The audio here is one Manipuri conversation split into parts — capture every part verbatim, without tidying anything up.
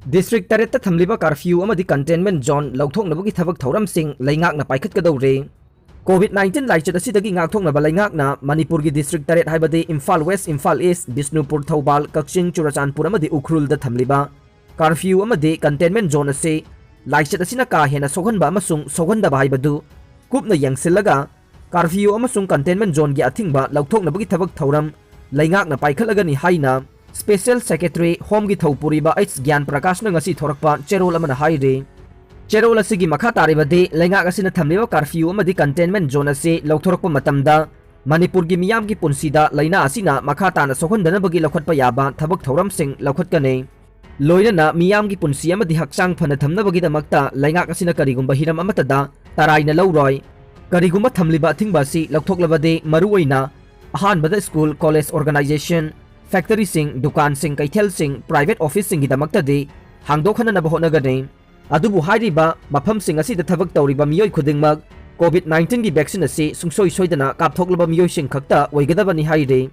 ꯗꯤꯁꯇ꯭ꯔꯤꯛ ꯇꯔꯦꯠꯇ ꯊꯝꯂꯤꯕ ꯀꯥꯔꯐ꯭ꯌꯨ ꯑꯃꯗꯤ ꯀꯟꯇꯦꯟꯃꯦꯟ ꯖꯣꯟ ꯂꯧꯊꯣꯛꯅꯕꯒꯤ ꯊꯕꯛ ꯊꯧꯔꯝꯁꯤꯡ ꯂꯩꯉꯥꯛꯅ ꯄꯥꯏꯈꯠꯀꯗꯧꯔꯦ꯫ ꯀꯣꯚꯤꯗ ꯅꯥꯏꯟꯇꯤꯟ ꯂꯥꯏꯆꯠ ꯑꯁꯤꯗꯒꯤ ꯉꯥꯛꯊꯣꯛꯅꯕ ꯂꯩꯉꯥꯛꯅ ꯃꯅꯤꯄꯨꯔꯒꯤ ꯗꯤꯁꯇ꯭ꯔꯤꯛ ꯇꯔꯦꯠ ꯍꯥꯏꯕꯗꯤ ꯏꯝꯐꯥꯜ ꯋꯦꯁ, ꯏꯝꯐꯥꯜ ꯏꯁ, ꯕꯤꯁꯅꯨꯄꯨꯔ, ꯊꯧꯕꯥꯜ, ꯀꯛꯆꯤꯡ, ꯆꯨꯔꯆꯥꯟꯄꯨꯔ ꯑꯃꯗꯤ ꯎꯈ꯭ꯔꯨꯜꯗ ꯊꯝꯂꯤꯕ ꯀꯥꯔꯐ꯭ꯌꯨ ꯑꯃꯗꯤ ꯀꯟꯇꯦꯟꯃꯦꯟ ꯖꯣꯟ ꯑꯁꯤ ꯂꯥꯏꯆꯠ ꯑꯁꯤꯅ ꯀꯥ ꯍꯦꯟꯅ ꯁꯣꯛꯍꯟꯕ ꯑꯃꯁꯨꯡ ꯁꯣꯛꯍꯟꯗꯕ ꯍꯥꯏꯕꯗꯨ ꯀꯨꯞꯅ ꯌꯦꯡꯁꯤꯜꯂꯒ ꯀꯥꯔꯐ꯭ꯌꯨ ꯑꯃꯁꯨꯡ ꯀꯟꯇꯦꯟꯃꯦꯟ ꯖꯣꯟꯒꯤ ꯑꯊꯤꯡꯕ ꯂꯧꯊꯣꯛꯅꯕꯒꯤ ꯊꯕꯛ ꯊꯧꯔꯝ ꯂꯩꯉꯥꯛꯅ ꯄꯥꯏꯈꯠꯂꯒꯅꯤ ꯍꯥꯏꯅ ꯁ꯭ꯄꯦꯁꯦꯜ ꯁꯦꯀ꯭ꯔꯦꯇꯔꯤ ꯍꯣꯝꯒꯤ ꯊꯧꯄꯨꯔꯤꯕ ꯑꯩꯆ ꯒ꯭ꯌꯥꯟ ꯄ꯭ꯔꯀꯥꯁꯅ ꯉꯁꯤ ꯊꯣꯔꯛꯄ ꯆꯦꯔꯣꯜ ꯑꯃꯅ ꯍꯥꯏꯔꯤ꯫ ꯆꯦꯔꯣꯜ ꯑꯁꯤꯒꯤ ꯃꯈꯥ ꯇꯥꯔꯤꯕꯗꯤ ꯂꯩꯉꯥꯛ ꯑꯁꯤꯅ ꯊꯝꯂꯤꯕ ꯀꯥꯔꯐ꯭ꯌꯨ ꯑꯃꯗꯤ ꯀꯟꯇꯦꯟꯃꯦꯟ ꯖꯣꯟ ꯑꯁꯤ ꯂꯧꯊꯣꯔꯛꯄ ꯃꯇꯝꯗ ꯃꯅꯤꯄꯨꯔꯒꯤ ꯃꯤꯌꯥꯝꯒꯤ ꯄꯨꯟꯁꯤꯗ ꯂꯥꯏꯅꯥ ꯑꯁꯤꯅ ꯃꯈꯥ ꯇꯥꯅ ꯁꯣꯛꯍꯟꯗꯅꯕꯒꯤ ꯂꯧꯈꯠꯄ ꯌꯥꯕ ꯊꯕꯛ ꯊꯧꯔꯝꯁꯤꯡ ꯂꯧꯈꯠꯀꯅꯤ꯫ ꯂꯣꯏꯅꯅ ꯃꯤꯌꯥꯝꯒꯤ ꯄꯨꯟꯁꯤ ꯑꯃꯗꯤ ꯍꯛꯆꯥꯡ ꯐꯅ ꯊꯝꯅꯕꯒꯤꯗꯃꯛꯇ ꯂꯩꯉꯥꯛ ꯑꯁꯤꯅ ꯀꯔꯤꯒꯨꯝꯕ ꯍꯤꯔꯝ ꯑꯃꯠꯇꯗ ꯇꯔꯥꯏꯅ ꯂꯧꯔꯣꯏ꯫ ꯀꯔꯤꯒꯨꯝꯕ ꯊꯝꯂꯤꯕ ꯑꯊꯤꯡꯕ ꯑꯁꯤ ꯂꯧꯊꯣꯛꯂꯕꯗꯤ ꯃꯔꯨꯑꯣꯏꯅ ꯑꯍꯥꯟꯕꯗ ꯁ꯭ꯀꯨꯜ, ꯀꯣꯂꯦꯖ, ꯑꯣꯔꯒꯅꯥꯏꯖꯦꯁꯟ, ꯐꯦꯛꯇꯔꯤꯁꯤꯡ, ꯗꯨꯀꯥꯟꯁꯤꯡ, ꯀꯩꯊꯦꯜꯁꯤꯡ, ꯄ꯭ꯔꯥꯏꯚꯦꯠ ꯑꯣꯐꯤꯁꯁꯤꯡꯒꯤꯗꯃꯛꯇꯗꯤ ꯍꯥꯡꯗꯣꯛꯍꯟꯅꯕ ꯍꯣꯠꯅꯒꯅꯤ꯫ ꯑꯗꯨꯕꯨ ꯍꯥꯏꯔꯤꯕ ꯃꯐꯝꯁꯤꯡ ꯑꯁꯤꯗ ꯊꯕꯛ ꯇꯧꯔꯤꯕ ꯃꯤꯑꯣꯏ ꯈꯨꯗꯤꯡꯃꯛ ꯀꯣꯚꯤꯗ ꯅꯥꯏꯟꯇꯤꯟꯒꯤ ꯚꯦꯛꯁꯤꯟ ꯑꯁꯤ ꯁꯨꯡꯁꯣꯏ ꯁꯣꯏꯗꯅ ꯀꯥꯞꯊꯣꯛꯂꯕ ꯃꯤꯑꯣꯏꯁꯤꯡ ꯈꯛꯇ ꯑꯣꯏꯒꯗꯕꯅꯤ ꯍꯥꯏꯔꯤ꯫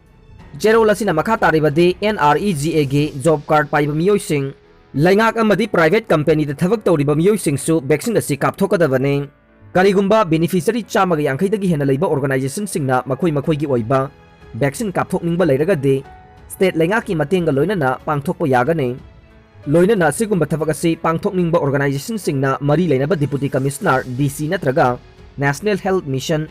ꯆꯦꯔꯣꯜ ꯑꯁꯤꯅ ꯃꯈꯥ ꯇꯥꯔꯤꯕꯗꯤ ꯑꯦꯟ ꯑꯥꯔ ꯏ ꯖꯤ ꯑꯦꯒꯤ ꯖꯣꯕ ꯀꯥꯔꯗ ꯄꯥꯏꯕ ꯃꯤꯑꯣꯏꯁꯤꯡ, ꯂꯩꯉꯥꯛ ꯑꯃꯗꯤ ꯄ꯭ꯔꯥꯏꯚꯦꯠ ꯀꯝꯄꯦꯅꯤꯗ ꯊꯕꯛ ꯇꯧꯔꯤꯕ ꯃꯤꯑꯣꯏꯁꯤꯡꯁꯨ ꯚꯦꯛꯁꯤꯟ ꯑꯁꯤ ꯀꯥꯞꯊꯣꯛꯀꯗꯕꯅꯤ꯫ ꯀꯔꯤꯒꯨꯝꯕ ꯕꯦꯅꯤꯐꯤꯁꯔꯤ ꯆꯥꯝꯃꯒ ꯌꯥꯡꯈꯩꯗꯒꯤ ꯍꯦꯟꯅ ꯂꯩꯕ ꯑꯣꯔꯒꯅꯥꯏꯖꯦꯁꯟꯁꯤꯡꯅ ꯃꯈꯣꯏ ꯃꯈꯣꯏꯒꯤ ꯑꯣꯏꯕ ꯚꯦꯛꯁꯤꯟ ꯀꯥꯞꯊꯣꯛꯅꯤꯡꯕ ꯂꯩꯔꯒꯗꯤ ꯁ꯭ꯇꯦꯠ ꯂꯩꯉꯥꯛꯀꯤ ꯃꯇꯦꯡꯒ ꯂꯣꯏꯅꯅ ꯄꯥꯡꯊꯣꯛꯄ ꯌꯥꯒꯅꯤ꯫ ꯂꯣꯏꯅꯅ ꯑꯁꯤꯒꯨꯝꯕ ꯊꯕꯛ ꯑꯁꯤ ꯄꯥꯡꯊꯣꯛꯅꯤꯡꯕ ꯑꯣꯔꯒꯅꯥꯏꯖꯦꯁꯟꯁꯤꯡꯅ ꯃꯔꯤ ꯂꯩꯅꯕ ꯗꯤꯄꯨꯇꯤ ꯀꯃꯤꯁꯅꯔ, ꯗꯤ ꯁꯤ ꯅꯠꯇ꯭ꯔꯒ national health mission,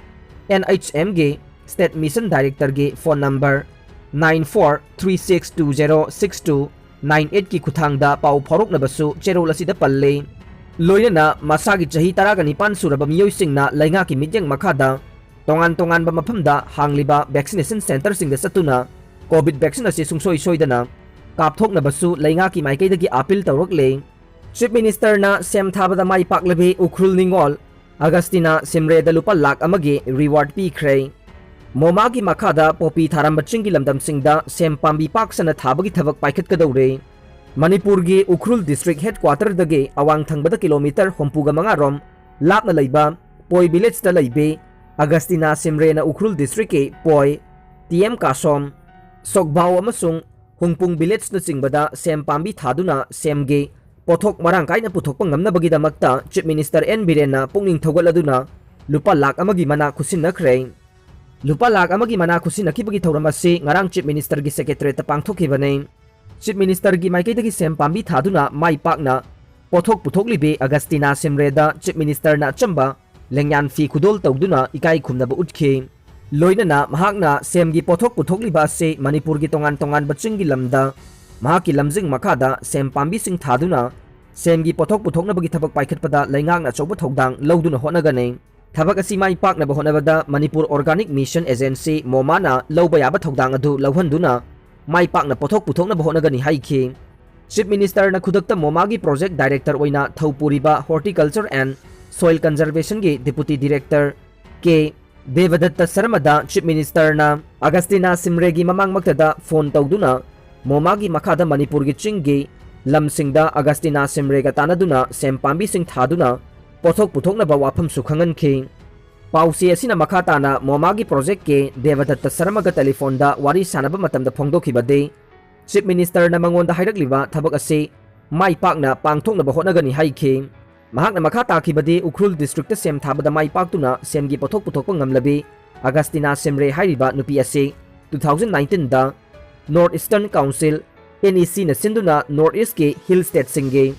N H ꯑꯦꯝꯒꯤ ꯁ꯭ꯇꯦꯠ ꯃꯤꯁꯟ ꯗꯥꯏꯔꯦꯛꯇꯔꯒꯤ phone number nine four three six two zero six two nine eight ꯀꯤ ꯈꯨꯠꯊꯥꯡꯗ ꯄꯥꯎ ꯐꯥꯎꯔꯣꯛꯅꯕꯁꯨ ꯆꯦꯔꯣꯜ ꯑꯁꯤꯗ ꯄꯜꯂꯤ꯫ ꯂꯣꯏꯅꯅ ꯃꯁꯥꯒꯤ ꯆꯍꯤ ꯇꯔꯥꯒ ꯅꯤꯄꯥꯟ ꯁꯨꯔꯕ ꯃꯤꯑꯣꯏꯁꯤꯡꯅ ꯂꯩꯉꯥꯛꯀꯤ ꯃꯤꯠꯌꯦꯡ ꯃꯈꯥꯗ ꯇꯣꯉꯥꯟ ꯇꯣꯉꯥꯟꯕ ꯃꯐꯝꯗ ꯍꯥꯡꯂꯤꯕ ꯚꯦꯛꯁꯤꯅꯦꯁꯟ ꯁꯦꯟꯇꯔꯁꯤꯡꯗ ꯆꯠꯇꯨꯅ ꯀꯣꯚꯤꯗ ꯚꯦꯛꯁꯤꯟ ꯑꯁꯤ ꯁꯨꯡꯁꯣꯏ ꯁꯣꯏꯗꯅ ꯀꯥꯞꯊꯣꯛꯅꯕꯁꯨ ꯂꯩꯉꯥꯛꯀꯤ ꯃꯥꯏꯀꯩꯗꯒꯤ ꯑꯥꯄꯤꯜ ꯇꯧꯔꯛꯂꯦ꯫ ꯆꯤꯐ ꯃꯤꯅꯤꯁꯇꯔꯅ ꯁꯦꯝ ꯊꯥꯕꯗ ꯃꯥꯏ ꯄꯥꯛꯂꯕꯤ ꯎꯈ꯭ꯔꯨꯜ ꯅꯤꯉꯣꯜ ꯑꯒꯁꯇꯤꯅꯥ ꯁꯤꯝꯔꯦꯗ ꯂꯨꯄꯥ ꯂꯥꯈ ꯑꯃꯒꯤ ꯔꯤꯋꯥꯔꯗ ꯄꯤꯈ꯭ꯔꯦ꯫ ꯃꯣꯃꯥꯒꯤ ꯃꯈꯥꯗ ꯄꯣꯄꯤ ꯊꯥꯔꯝꯕ ꯆꯤꯡꯒꯤ ꯂꯝꯗꯝꯁꯤꯡꯗ ꯁꯦꯝ ꯄꯥꯝꯕꯤ ꯄꯥꯛ ꯁꯟꯅ ꯊꯥꯕꯒꯤ ꯊꯕꯛ ꯄꯥꯏꯈꯠꯀꯗꯧꯔꯦ꯫ ꯃꯅꯤꯄꯨꯔꯒꯤ ꯎꯈ꯭ꯔꯨꯜ ꯗꯤꯁꯇ꯭ꯔꯤꯛ ꯍꯦꯗꯀ꯭ꯋꯥꯇꯔꯗꯒꯤ ꯑꯋꯥꯡ ꯊꯪꯕꯗ ꯀꯤꯂꯣꯃꯤꯇꯔ ꯍꯨꯝꯐꯨꯒ ꯃꯉꯥ ꯔꯣꯝ ꯂꯥꯞꯅ ꯂꯩꯕ ꯄꯣꯏ ꯚꯤꯂꯦꯖꯇ ꯂꯩꯕꯤ ꯑꯒꯁꯇꯤꯅꯥ ꯁꯤꯝꯔꯦꯅ ꯎꯈ꯭ꯔꯨꯜ ꯗꯤꯁꯇ꯭ꯔꯤꯛꯀꯤ ꯄꯣꯏ, ꯇꯤ ꯑꯦꯝ ꯀꯥꯁꯣꯝ, ꯁꯣꯛꯕꯥꯎ ꯑꯃꯁꯨꯡ ꯍꯨꯡꯄꯨꯡ ꯚꯤꯂꯦꯖꯅꯆꯤꯡꯕꯗ ꯁꯦꯝ ꯄꯥꯝꯕꯤ ꯊꯥꯗꯨꯅ ꯁꯦꯝꯒꯤ ꯄꯣꯠꯊꯣꯛ ꯃꯔꯥꯡ ꯀꯥꯏꯅ ꯄꯨꯊꯣꯛꯄ ꯉꯝꯅꯕꯒꯤꯗꯃꯛꯇ Chief Minister N ꯕꯤꯔꯦꯟꯅ ꯄꯨꯛꯅꯤꯡ ꯊꯧꯒꯠꯂꯗꯨꯅ ꯂꯨꯄꯥ ꯂꯥꯈ ꯑꯃꯒꯤ ꯃꯅꯥ ꯈꯨꯠꯁꯤꯟꯅꯈ꯭ꯔꯦ꯫ ꯂꯨꯄꯥ ꯂꯥꯈ ꯑꯃꯒꯤ ꯃꯅꯥ ꯈꯨꯠꯁꯤꯟꯅꯈꯤꯕꯒꯤ ꯊꯧꯔꯝ ꯑꯁꯤ ꯉꯔꯥꯡ Chief Ministerꯒꯤ Secretariatꯇ ꯄꯥꯡꯊꯣꯛꯈꯤꯕꯅꯤ꯫ Chief Ministerꯒꯤ ꯃꯥꯏꯀꯩꯗꯒꯤ ꯁꯦꯝ ꯄꯥꯝꯕꯤ ꯊꯥꯗꯨꯅ ꯃꯥꯏ ꯄꯥꯛꯅ ꯄꯣꯠꯊꯣꯛ ꯄꯨꯊꯣꯛꯂꯤꯕꯤ ꯑꯒꯁꯇꯤꯅꯥ ꯁꯤꯝꯔꯦꯗ Chief Ministerꯅ ꯑꯆꯝꯕ ꯂꯦꯡꯌꯥꯟ ꯐꯤ ꯈꯨꯗꯣꯜ ꯇꯧꯗꯨꯅ ꯏꯀꯥꯏ ꯈꯨꯝꯅꯕ ꯎꯠꯈꯤ꯫ ꯂꯣꯏꯅꯅ ꯃꯍꯥꯛꯅ ꯁꯦꯝꯒꯤ ꯄꯣꯠꯊꯣꯛ ꯄꯨꯊꯣꯛꯂꯤꯕ ꯑꯁꯤ ꯃꯅꯤꯄꯨꯔꯒꯤ ꯇꯣꯉꯥꯟ ꯇꯣꯉꯥꯟꯕ ꯆꯤꯡꯒꯤ ꯂꯝꯗ ꯃꯍꯥꯛꯀꯤ ꯂꯝꯖꯤꯡ ꯃꯈꯥꯗ ꯁꯦꯝ ꯄꯥꯝꯕꯤꯁꯤꯡ ꯊꯥꯗꯨꯅ ꯁꯦꯝꯒꯤ ꯄꯣꯠꯊꯣꯛ ꯄꯨꯊꯣꯛꯅꯕꯒꯤ ꯊꯕꯛ ꯄꯥꯏꯈꯠꯄꯗ ꯂꯩꯉꯥꯛꯅ ꯑꯆꯧꯕ ꯊꯧꯗꯥꯡ ꯂꯧꯗꯨꯅ ꯍꯣꯠꯅꯒꯅꯤ꯫ ꯊꯕꯛ ꯑꯁꯤ ꯃꯥꯏ ꯄꯥꯛꯅꯕ ꯍꯣꯠꯅꯕꯗ ꯃꯅꯤꯄꯨꯔ Organic Mission Agency, MOMAꯅ ꯂꯧꯕ ꯌꯥꯕ ꯊꯧꯗꯥꯡ ꯑꯗꯨ ꯂꯧꯍꯟꯗꯨꯅ ꯃꯥꯏ ꯄꯥꯛꯅ ꯄꯣꯠꯊꯣꯛ ꯄꯨꯊꯣꯛꯅꯕ ꯍꯣꯠꯅꯒꯅꯤ ꯍꯥꯏꯈꯤ꯫ Chief Ministerꯅ ꯈꯨꯗꯛꯇ MOMAꯒꯤ Project Director ꯑꯣꯏꯅ ꯊꯧ ꯄꯨꯔꯤꯕ Horticulture and Soil Conservationꯒꯤ Deputy Director ꯀꯦ ꯗꯦꯕꯗꯠꯇ ꯁꯔꯃꯗ Chief Ministerꯅ ꯑꯒꯁꯇꯤꯅꯥ ꯁꯤꯝꯔꯦꯒꯤ ꯃꯃꯥꯡꯃꯛꯇꯗ ꯐꯣꯟ ꯇꯧꯗꯨꯅ MOMAꯒꯤ ꯃꯈꯥꯗ ꯃꯅꯤꯄꯨꯔꯒꯤ ꯆꯤꯡꯒꯤ ꯂꯝꯁꯤꯡꯗ ꯑꯒꯁꯇꯤꯅꯥ ꯁꯤꯝꯔꯦꯒ ꯇꯥꯟꯅꯗꯨꯅ ꯁꯦꯝ ꯄꯥꯝꯕꯤꯁꯤꯡ ꯊꯥꯗꯨꯅ ꯄꯣꯠꯊꯣꯛ ꯄꯨꯊꯣꯛꯅꯕ ꯋꯥꯐꯝꯁꯨ ꯈꯪꯍꯟꯈꯤ꯫ ꯄꯥꯎꯆꯦ ꯑꯁꯤꯅ ꯃꯈꯥ ꯇꯥꯅ MOMAꯒꯤ Project ꯀꯦ ꯗꯦꯕꯗꯠꯇ ꯁꯔꯃꯒ ꯇꯦꯂꯤꯐꯣꯟꯗ ꯋꯥꯔꯤ ꯁꯥꯟꯅꯕ ꯃꯇꯝꯗ ꯐꯣꯡꯗꯣꯛꯈꯤꯕꯗꯤ, Chief Ministerꯅ ꯃꯉꯣꯟꯗ ꯍꯥꯏꯔꯛꯂꯤꯕ ꯊꯕꯛ ꯑꯁꯤ ꯃꯥꯏ ꯄꯥꯛꯅ ꯄꯥꯡꯊꯣꯛꯅꯕ ꯍꯣꯠꯅꯒꯅꯤ ꯍꯥꯏꯈꯤ꯫ ꯃꯍꯥꯛꯅ ꯃꯈꯥ ꯇꯥꯈꯤꯕꯗꯤ, ꯎꯈ꯭ꯔꯨꯜ districtꯇ ꯁꯦꯝ ꯊꯥꯕꯗ ꯃꯥꯏ ꯄꯥꯛꯇꯨꯅ ꯁꯦꯝꯒꯤ ꯄꯣꯠꯊꯣꯛ ꯄꯨꯊꯣꯛꯄ ꯉꯝꯂꯕꯤ ꯑꯒꯁꯇꯤꯅꯥ ꯁꯤꯝꯔꯦ ꯍꯥꯏꯔꯤꯕ ꯅꯨꯄꯤ ꯑꯁꯤ two thousand nineteenꯗ North Eastern Council, NECꯅ ꯁꯤꯟꯗꯨꯅ North Eastꯀꯤ hill stateꯁꯤꯡꯒꯤ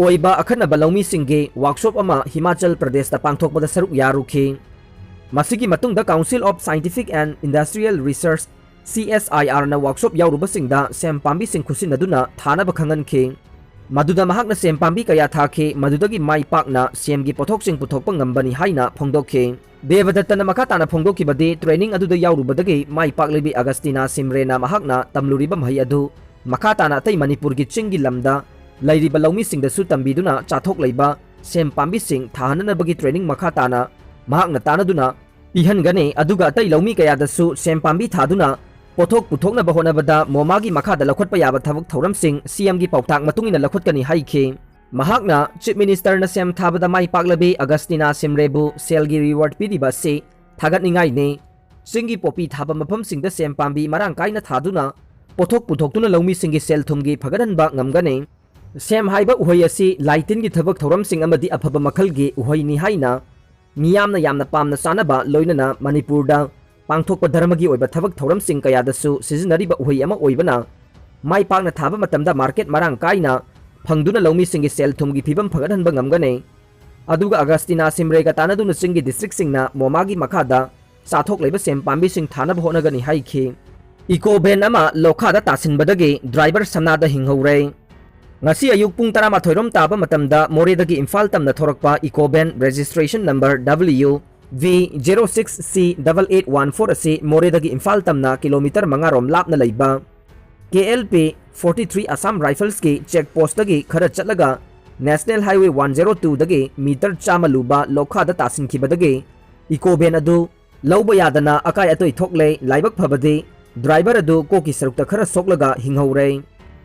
ꯑꯣꯏꯕ ꯑꯈꯟꯅꯕ ꯂꯧꯃꯤꯁꯤꯡꯒꯤ workshop ꯑꯃ ꯍꯤꯃꯥꯆꯜ ꯄ꯭ꯔꯗꯦꯁꯇ ꯄꯥꯡꯊꯣꯛꯄꯗ ꯁꯔꯨꯛ ꯌꯥꯔꯨꯈꯤ꯫ ꯃꯁꯤꯒꯤ ꯃꯇꯨꯡꯗ Council of Scientific and Industrial Research, CSIRꯅ workshop ꯌꯥꯎꯔꯨꯕꯁꯤꯡꯗ ꯁꯦꯝ ꯄꯥꯝꯕꯤꯁꯤꯡ ꯈꯨꯠꯁꯤꯟꯅꯗꯨꯅ ꯊꯥꯅꯕ ꯈꯪꯍꯟꯈꯤ꯫ ꯃꯗꯨꯗ ꯃꯍꯥꯛꯅ ꯁꯦꯝ ꯄꯥꯝꯕꯤ ꯀꯌꯥ ꯊꯥꯈꯤ, ꯃꯗꯨꯗꯒꯤ ꯃꯥꯏ ꯄꯥꯛꯅ ꯁꯦꯝꯒꯤ ꯄꯣꯠꯊꯣꯛꯁꯤꯡ ꯄꯨꯊꯣꯛꯄ ꯉꯝꯕꯅꯤ ꯍꯥꯏꯅ ꯐꯣꯡꯗꯣꯛꯈꯤ꯫ ꯗꯦꯕꯗꯠꯇꯅ ꯃꯈꯥ ꯇꯥꯅ ꯐꯣꯡꯗꯣꯛꯈꯤꯕꯗꯤ, training ꯑꯗꯨꯗ ꯌꯥꯎꯔꯨꯕꯗꯒꯤ ꯃꯥꯏ ꯄꯥꯛꯂꯤꯕꯤ ꯑꯒꯁꯇꯤꯅꯥ ꯁꯤꯝꯔꯦꯅ ꯃꯍꯥꯛꯅ ꯇꯝꯂꯨꯔꯤꯕ ꯃꯍꯩ ꯑꯗꯨ ꯃꯈꯥ ꯇꯥꯅ ꯑꯇꯩ ꯃꯅꯤꯄꯨꯔꯒꯤ ꯆꯤꯡꯒꯤ ꯂꯝꯗ ꯂꯩꯔꯤꯕ ꯂꯧꯃꯤꯁꯤꯡꯗꯁꯨ ꯇꯝꯕꯤꯗꯨꯅ ꯆꯥꯊꯣꯛ ꯂꯩꯕ ꯁꯦꯝ ꯄꯥꯝꯕꯤꯁꯤꯡ ꯊꯥꯍꯟꯅꯅꯕꯒꯤ training ꯃꯈꯥ ꯇꯥꯅ ꯃꯍꯥꯛꯅ ꯇꯥꯟꯅꯗꯨꯅ ꯄꯤꯍꯟꯒꯅꯤ, ꯑꯗꯨꯒ ꯑꯇꯩ ꯂꯧꯃꯤ ꯀꯌꯥꯗꯁꯨ ꯁꯦꯝ ꯄꯥꯝꯕꯤ ꯊꯥꯗꯨꯅ ꯄꯣꯠꯊꯣꯛ ꯄꯨꯊꯣꯛꯅꯕ ꯍꯣꯠꯅꯕꯗ MOMAꯒꯤ ꯃꯈꯥꯗ ꯂꯧꯈꯠꯄ ꯌꯥꯕ ꯊꯕꯛ ꯊꯧꯔꯝꯁꯤꯡ CMꯒꯤ ꯄꯥꯎꯇꯥꯛ ꯃꯇꯨꯡ ꯏꯟꯅ ꯂꯧꯈꯠꯀꯅꯤ ꯍꯥꯏꯈꯤ꯫ ꯃꯍꯥꯛꯅ Chief Ministerꯅ ꯁꯦꯝ ꯊꯥꯕꯗ ꯃꯥꯏ ꯄꯥꯛꯂꯕꯤ ꯑꯒꯁꯇꯤꯅꯥ ꯁꯤꯝꯔꯦꯕꯨ ꯁꯦꯜꯒꯤ reward ꯄꯤꯔꯤꯕ ꯑꯁꯤ ꯊꯥꯒꯠꯅꯤꯡꯉꯥꯏꯅꯤ꯫ ꯆꯤꯡꯒꯤ ꯄꯣꯄꯤ ꯊꯥꯕ ꯃꯐꯝꯁꯤꯡꯗ ꯁꯦꯝ ꯄꯥꯝꯕꯤ ꯃꯔꯥꯡ ꯀꯥꯏꯅ ꯊꯥꯗꯨꯅ ꯄꯣꯠꯊꯣꯛ ꯄꯨꯊꯣꯛꯇꯨꯅ ꯂꯧꯃꯤꯁꯤꯡꯒꯤ ꯁꯦꯜ ꯊꯨꯝꯒꯤ ꯐꯒꯠꯍꯟꯕ ꯉꯝꯒꯅꯤ꯫ ꯁꯦꯝ ꯍꯥꯏꯕ ꯎꯍꯩ ꯑꯁꯤ ꯂꯥꯏ ꯇꯤꯟꯒꯤ ꯊꯕꯛ ꯊꯧꯔꯝꯁꯤꯡ ꯑꯃꯗꯤ ꯑꯐꯕ ꯃꯈꯜꯒꯤ ꯎꯍꯩꯅꯤ ꯍꯥꯏꯅ ꯃꯤꯌꯥꯝꯅ ꯌꯥꯝꯅ ꯄꯥꯝꯅ ꯆꯥꯅꯕ, ꯂꯣꯏꯅꯅ ꯃꯅꯤꯄꯨꯔꯗ ꯄꯥꯡꯊꯣꯛꯄ ꯙꯔꯃꯒꯤ ꯑꯣꯏꯕ ꯊꯕꯛ ꯊꯧꯔꯝꯁꯤꯡ ꯀꯌꯥꯗꯁꯨ ꯁꯤꯖꯤꯟꯅꯔꯤꯕ ꯎꯍꯩ ꯑꯃ ꯑꯣꯏꯕꯅ, ꯃꯥꯏ ꯄꯥꯛꯅ ꯊꯥꯕ ꯃꯇꯝꯗ ꯃꯥꯔꯀꯦꯠ ꯃꯔꯥꯡ ꯀꯥꯏꯅ ꯐꯪꯗꯨꯅ ꯂꯧꯃꯤꯁꯤꯡꯒꯤ ꯁꯦꯜ ꯊꯨꯝꯒꯤ ꯐꯤꯕꯝ ꯐꯒꯠꯍꯟꯕ ꯉꯝꯒꯅꯤ꯫ ꯑꯗꯨꯒ ꯑꯒꯁꯇꯤꯅꯥ ꯁꯤꯝꯔꯦꯒ ꯇꯥꯟꯅꯗꯨꯅ ꯆꯤꯡꯒꯤ ꯗꯤꯁꯇ꯭ꯔꯤꯛꯁꯤꯡꯅ ꯃꯣꯃꯥꯒꯤ ꯃꯈꯥꯗ ꯆꯥꯊꯣꯛ ꯂꯩꯕ ꯁꯦꯝ ꯄꯥꯝꯕꯤꯁꯤꯡ ꯊꯥꯅꯕ ꯍꯣꯠꯅꯒꯅꯤ ꯍꯥꯏꯈꯤ꯫ ꯏꯀꯣ ꯚꯦꯟ ꯑꯃ ꯂꯣꯈꯥꯗ ꯇꯥꯁꯤꯟꯕꯗꯒꯤ ꯗ꯭ꯔꯥꯏꯚꯔ ꯁꯅꯥꯗ ꯍꯤꯡꯍꯧꯔꯦ꯫ ꯉꯁꯤ ꯑꯌꯨꯛ ꯄꯨꯡ ꯇꯔꯥꯃꯥꯊꯣꯏ ꯔꯣꯝ ꯇꯥꯕ ꯃꯇꯝꯗ ꯃꯣꯔꯦꯗꯒꯤ ꯏꯝꯐꯥꯜ ꯇꯝꯅ ꯊꯣꯔꯛꯄ Eeco van registration number W V zero six C double eight one four ꯑꯁꯤ ꯃꯣꯔꯦꯗꯒꯤ ꯏꯝꯐꯥꯜ ꯇꯝꯅ ꯀꯤꯂꯣꯃꯤꯇꯔ ꯃꯉꯥ ꯔꯣꯝ ꯂꯥꯞꯅ ꯂꯩꯕ K L P forty three Assam Riflesꯀꯤ ꯆꯦꯛ ꯄꯣꯁꯇꯒꯤ ꯈꯔ ꯆꯠꯂꯒ National Highway one zero twoꯗꯒꯤ ꯃꯤꯇꯔ ꯆꯥꯝꯃ ꯂꯨꯕ ꯂꯣꯈꯥꯗ ꯇꯥꯁꯤꯟꯈꯤꯕꯗꯒꯤ ꯏꯀꯣ ꯚꯦꯟ ꯑꯗꯨ ꯂꯧꯕ ꯌꯥꯗꯅ ꯑꯀꯥꯏ ꯑꯇꯣꯏ ꯊꯣꯛꯂꯦ꯫ ꯂꯥꯏꯕꯛ ꯐꯕꯗꯤ ꯗ꯭ꯔꯥꯏꯚꯔ ꯑꯗꯨ ꯀꯣꯛꯀꯤ ꯁꯔꯨꯛꯇ ꯈꯔ ꯁꯣꯛꯂꯒ ꯍꯤꯡꯍꯧꯔꯦ꯫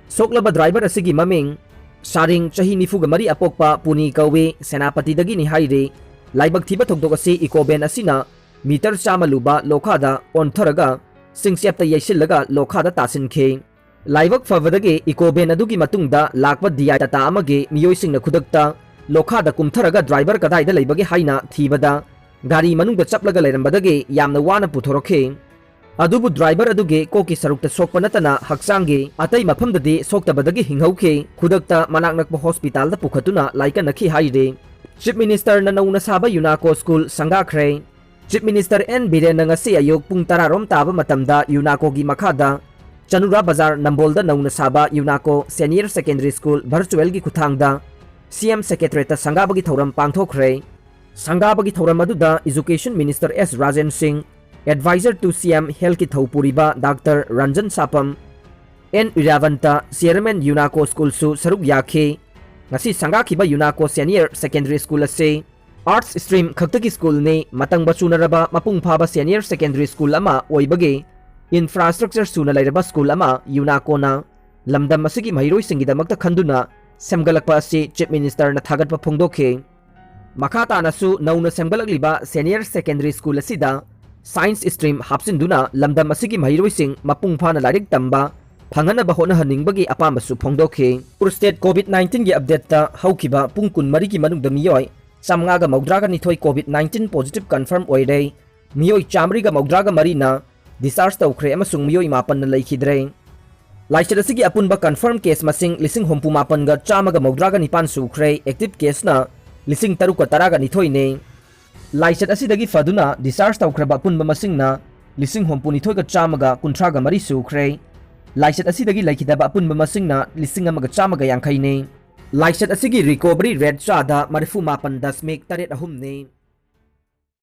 ꯁꯣꯛꯂꯕ ꯗ꯭ꯔꯥꯏꯚꯔ ꯑꯁꯤꯒꯤ ꯃꯃꯤꯡ ꯁꯥꯔꯤꯡ, ꯆꯍꯤ ꯅꯤꯐꯨꯒ ꯃꯔꯤ ꯑꯄꯣꯛꯄ ꯄꯨꯅꯤ ꯀꯧꯏ, ꯁꯦꯅꯥꯄꯇꯤꯗꯒꯤꯅꯤ ꯍꯥꯏꯔꯤ꯫ ꯂꯥꯏꯕꯛ ꯊꯤꯕ ꯊꯧꯗꯣꯛ ꯑꯁꯤ ꯏꯀꯣ ꯚꯦꯟ ꯑꯁꯤꯅ ꯃꯤꯇꯔ ꯆꯥꯝꯃ ꯂꯨꯕ ꯂꯣꯈꯥꯗ ꯑꯣꯟꯊꯔꯒ ꯁꯤꯡꯆꯦꯞꯇ ꯌꯩꯁꯤꯜꯂꯒ ꯂꯣꯈꯥꯗ ꯇꯥꯁꯤꯟꯈꯤ꯫ ꯂꯥꯏꯕꯛ ꯐꯕꯗꯒꯤ ꯏꯀꯣ ꯚꯦꯟ ꯑꯗꯨꯒꯤ ꯃꯇꯨꯡꯗ ꯂꯥꯛꯄ D I ꯇꯥꯇꯥ ꯑꯃꯒꯤ ꯃꯤꯑꯣꯏꯁꯤꯡꯅ ꯈꯨꯗꯛꯇ ꯂꯣꯈꯥꯗ ꯀꯨꯝꯊꯔꯒ ꯗ꯭ꯔꯥꯏꯚꯔ ꯀꯗꯥꯏꯗ ꯂꯩꯕꯒꯦ ꯍꯥꯏꯅ ꯊꯤꯕꯗ ꯒꯥꯔꯤ ꯃꯅꯨꯡꯗ ꯆꯞꯂꯒ ꯂꯩꯔꯝꯕꯗꯒꯤ ꯌꯥꯝꯅ ꯋꯥꯅ ꯄꯨꯊꯣꯔꯛꯈꯤ꯫ ꯑꯗꯨꯕꯨ ꯗ꯭ꯔꯥꯏꯚꯔ ꯑꯗꯨꯒꯤ ꯀꯣꯛꯀꯤ ꯁꯔꯨꯛꯇ ꯁꯣꯛꯄ ꯅꯠꯇꯅ ꯍꯛꯆꯥꯡꯒꯤ ꯑꯇꯩ ꯃꯐꯝꯗꯗꯤ ꯁꯣꯛꯇꯕꯗꯒꯤ ꯍꯤꯡꯍꯧꯈꯤ꯫ ꯈꯨꯗꯛꯇ ꯃꯅꯥꯛ ꯅꯛꯄ ꯍꯣꯁꯄꯤꯇꯥꯜꯗ ꯄꯨꯈꯠꯇꯨꯅ ꯂꯥꯏꯀꯠꯅꯈꯤ ꯍꯥꯏꯔꯤ꯫ ꯆꯤꯐ ꯃꯤꯅꯤꯁꯇꯔꯅ ꯅꯧꯅ ꯁꯥꯕ ꯌꯨꯅꯥꯀꯣ ꯁ꯭ꯀꯨꯜ ꯁꯪꯒꯥꯈ꯭ꯔꯦ꯫ ꯆꯤꯐ ꯃꯤꯅꯤꯁꯇꯔ ꯑꯦꯟ ꯕꯤꯔꯦꯟꯅ ꯉꯁꯤ ꯑꯌꯨꯛ ꯄꯨꯡ ꯇꯔꯥ ꯔꯣꯝ ꯇꯥꯕ ꯃꯇꯝꯗ ꯌꯨꯅꯥꯀꯣꯒꯤ ꯃꯈꯥꯗ ꯆꯅꯨꯔꯥ ꯕꯖꯥꯔ ꯅꯝꯕꯣꯜꯗ ꯅꯧꯅ ꯁꯥꯕ ꯌꯨꯅꯥꯀꯣ ꯁꯦꯅꯤꯌꯔ ꯁꯦꯀꯦꯟꯗꯔꯤ ꯁ꯭ꯀꯨꯜ ꯚꯔꯆꯨꯋꯦꯜꯒꯤ ꯈꯨꯠꯊꯥꯡꯗ ꯁꯤ ꯑꯦꯝ ꯁꯦꯀ꯭ꯔꯦꯇꯔꯤꯌꯦꯠꯇ ꯁꯪꯒꯥꯕꯒꯤ ꯊꯧꯔꯝ ꯄꯥꯡꯊꯣꯛꯈ꯭ꯔꯦ꯫ ꯁꯪꯒꯥꯕꯒꯤ ꯊꯧꯔꯝ ꯑꯗꯨꯗ ꯏꯖꯨꯀꯦꯁꯟ ꯃꯤꯅꯤꯁꯇꯔ ꯑꯦꯁ ꯔꯥꯖꯦꯟ ꯁꯤꯡ, ꯑꯦꯗꯚꯥꯏꯖꯔ ꯇꯨ ꯁꯤ ꯑꯦꯝ ꯍꯦꯜꯊꯀꯤ ꯊꯧ ꯄꯨꯔꯤꯕ ꯗꯥꯛꯇꯔ ꯔꯟꯖꯟ ꯁꯥꯄꯝ, ꯑꯦꯟ ꯏꯔꯥꯕꯟꯇ, ꯆꯤꯌꯔꯃꯦꯟ ꯌꯨꯅꯥꯀꯣ ꯁ꯭ꯀꯨꯜꯁꯨ ꯁꯔꯨꯛ ꯌꯥꯈꯤ꯫ ꯉꯁꯤ ꯁꯪꯒꯥꯈꯤꯕ ꯌꯨꯅꯥꯀꯣ ꯁꯦꯅꯤꯌꯔ ꯁꯦꯀꯦꯟꯗꯔꯤ ꯁ꯭ꯀꯨꯜ ꯑꯁꯤ ꯑꯥꯔꯠꯁ ꯁ꯭ꯇ꯭ꯔꯤꯝ ꯈꯛꯇꯒꯤ ꯁ꯭ꯀꯨꯜꯅꯤ꯫ ꯃꯇꯝꯒ ꯆꯨꯅꯔꯕ ꯃꯄꯨꯡ ꯐꯥꯕ ꯁꯦꯅꯤꯌꯔ ꯁꯦꯀꯦꯟꯗꯔꯤ ꯁ꯭ꯀꯨꯜ ꯑꯃ ꯑꯣꯏꯕꯒꯤ ꯏꯟꯐ꯭ꯔꯥꯁ꯭ꯇ꯭ꯔꯛꯆꯔ ꯁꯨꯅ ꯂꯩꯔꯕ ꯁ꯭ꯀꯨꯜ ꯑꯃ ꯌꯨꯅꯥꯀꯣꯅ ꯂꯝꯗꯝ ꯑꯁꯤꯒꯤ ꯃꯍꯩꯔꯣꯏꯁꯤꯡꯒꯤꯗꯃꯛꯇ ꯈꯟꯗꯨꯅ ꯁꯦꯝꯒꯠꯂꯛꯄ ꯑꯁꯤ ꯆꯤꯐ ꯃꯤꯅꯤꯁꯇꯔꯅ ꯊꯥꯒꯠꯄ ꯐꯣꯡꯗꯣꯛꯈꯤ꯫ ꯃꯈꯥ ꯇꯥꯅꯁꯨ ꯅꯧꯅ ꯁꯦꯝꯒꯠꯂꯛꯂꯤꯕ ꯁꯦꯅꯤꯌꯔ ꯁꯦꯀꯦꯟꯗꯔꯤ ꯁ꯭ꯀꯨꯜ ꯑꯁꯤꯗ ꯁꯥꯏꯟꯁ ꯁ꯭ꯇ꯭ꯔꯤꯝ ꯍꯥꯞꯆꯤꯟꯗꯨꯅ ꯂꯝꯗꯝ ꯑꯁꯤꯒꯤ ꯃꯍꯩꯔꯣꯏꯁꯤꯡ ꯃꯄꯨꯡ ꯐꯥꯅ ꯂꯥꯏꯔꯤꯛ ꯇꯝꯕ ꯐꯪꯍꯟꯅꯕ ꯍꯣꯠꯅꯍꯟꯅꯤꯡꯕꯒꯤ ꯑꯄꯥꯝꯕꯁꯨ ꯐꯣꯡꯗꯣꯛꯈꯤ꯫ ꯃꯅꯤꯄꯨꯔ ꯁ꯭ꯇꯦꯠ ꯀꯣꯚꯤꯗ ꯅꯥꯏꯟꯇꯤꯟꯒꯤ ꯑꯞꯗꯦꯠꯇ ꯍꯧꯈꯤꯕ ꯄꯨꯡ ꯀꯨꯟꯃꯔꯤꯒꯤ ꯃꯅꯨꯡꯗ ꯃꯤꯑꯣꯏ ꯆꯥꯝꯃꯉꯥꯒ ꯃꯧꯗ꯭ꯔꯥꯒ ꯅꯤꯊꯣꯏ ꯀꯣꯚꯤꯗ ꯅꯥꯏꯟꯇꯤꯟ ꯄꯣꯖꯤꯇꯤꯚ ꯀꯟꯐꯥꯔꯝ ꯑꯣꯏꯔꯦ꯫ ꯃꯤꯑꯣꯏ ꯆꯥꯃꯔꯤꯒ ꯃꯧꯗ꯭ꯔꯥꯒ ꯃꯔꯤꯅ ꯗꯤꯁꯆꯥꯔꯖ ꯇꯧꯈ꯭ꯔꯦ ꯑꯃꯁꯨꯡ ꯃꯤꯑꯣꯏ ꯃꯥꯄꯟꯅ ꯂꯩꯈꯤꯗ꯭ꯔꯦ꯫ ꯂꯥꯏꯆꯠ ꯑꯁꯤꯒꯤ ꯑꯄꯨꯟꯕ ꯀꯟꯐꯥꯔꯝ ꯀꯦꯁ ꯃꯁꯤꯡ ꯂꯤꯁꯤꯡ ꯍꯨꯝꯐꯨ ꯃꯥꯄꯟꯒ ꯆꯥꯝꯃꯒ ꯃꯧꯗ꯭ꯔꯥꯒ ꯅꯤꯄꯥꯟ ꯁꯨꯈ꯭ꯔꯦ, ꯑꯦꯛꯇꯤꯚ ꯀꯦꯁꯅ ꯂꯤꯁꯤꯡ ꯇꯔꯨꯛꯀ ꯇꯔꯥꯒ ꯅꯤꯊꯣꯏꯅꯤ꯫ ꯂꯥꯏꯆꯠ ꯑꯁꯤꯗꯒꯤ ꯐꯗꯨꯅ ꯗꯤꯁꯆꯥꯔꯖ ꯇꯧꯈ꯭ꯔꯕ ꯑꯄꯨꯟꯕ ꯃꯁꯤꯡꯅ ꯂꯤꯁꯤꯡ ꯍꯨꯝꯐꯨ ꯅꯤꯊꯣꯏꯒ ꯆꯥꯝꯃꯒ ꯀꯨꯟꯊ꯭ꯔꯥꯒ ꯃꯔꯤ ꯁꯨꯈ꯭ꯔꯦ꯫ ꯂꯥꯏꯆꯠ ꯑꯁꯤꯗꯒꯤ ꯂꯩꯈꯤꯗꯕ ꯑꯄꯨꯟꯕ ꯃꯁꯤꯡꯅ ꯂꯤꯁꯤꯡ ꯑꯃꯒ ꯆꯥꯝꯃꯒ ꯌꯥꯡꯈꯩꯅꯤ꯫ ꯂꯥꯏꯆꯠ ꯑꯁꯤꯒꯤ ꯔꯤꯀꯣꯚꯔꯤ ꯔꯦꯠ ꯆꯥꯗ ꯃꯔꯤꯐꯨ ꯃꯥꯄꯟ ꯗꯁꯃꯤꯛ ꯇꯔꯦꯠ ꯑꯍꯨꯝꯅꯤ꯫